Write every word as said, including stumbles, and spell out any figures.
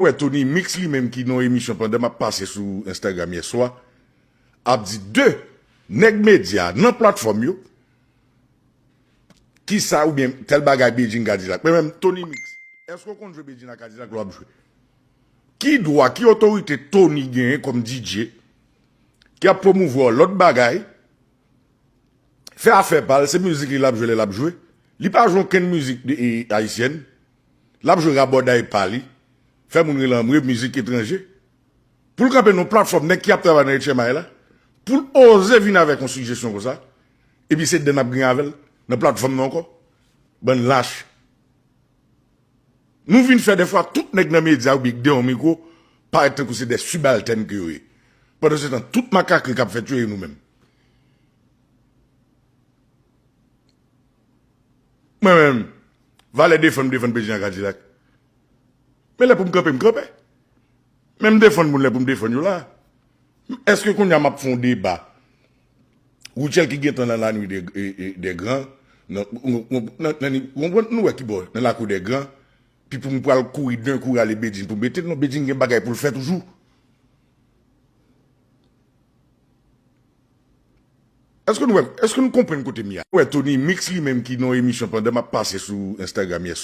Wè Tony Mix li menm ki nan yon emisyon pandan m ap pase sou Instagram yè swa, ap di de nèg medya nan platfòm yo, kisa oubyen tèl bagay Bedjine Kadilak. Men menm Tony Mix, èske w konn jwe Bedjine ak Kadilak lè w ap jwe? Ki dwa, ki otorite Tony genyen kòm D J ki ap pwomouvwa lòt bagay, fè afè pa l, se mizik li l ap jwe lè l ap jwe. Li pa jwe okenn mizik de, e, ayisyèn. L ap jwe rabòday pa li, fè moun rele anmwe, mizik etranje. Pou l kanpe nan platfòm nèg ki ap travay nan H M I la, pou l oze vin avèk yon sijesyon konsa, epi se dèn ap gen avè l nan platfòm nan ankò. Bann lach. Nou vin fè dèfwa tout nèg nan medya oubyen k dèyè yon mikwo parèt tankou se de sibaltèn ke yo ye. Pandan se tan, tout makakri k ap fèt yo e nou menm. Mwen menm, valè defann m defann Bedjine ak Kadilak. Men lè pou m kanpe, m kanpe. Men m defann moun lè pou m defann yo la. Èske kounye a m ap fè yon deba? Rutshelle ki gentan nan la nuit des, e, e, des grands, nan, nan, nan, nan, nou wè ki bò, nan lakou des grands, pi pou m pral kouri den kou rale Bedjine pou m mete l, non, Bedjine gen bagay pou l fè toujou. Èske nou wè, èske nou konprann kote m ye a? Wè Tony Mix li menm ki nan yon emisyon pandan m ap pase sou Instagram yè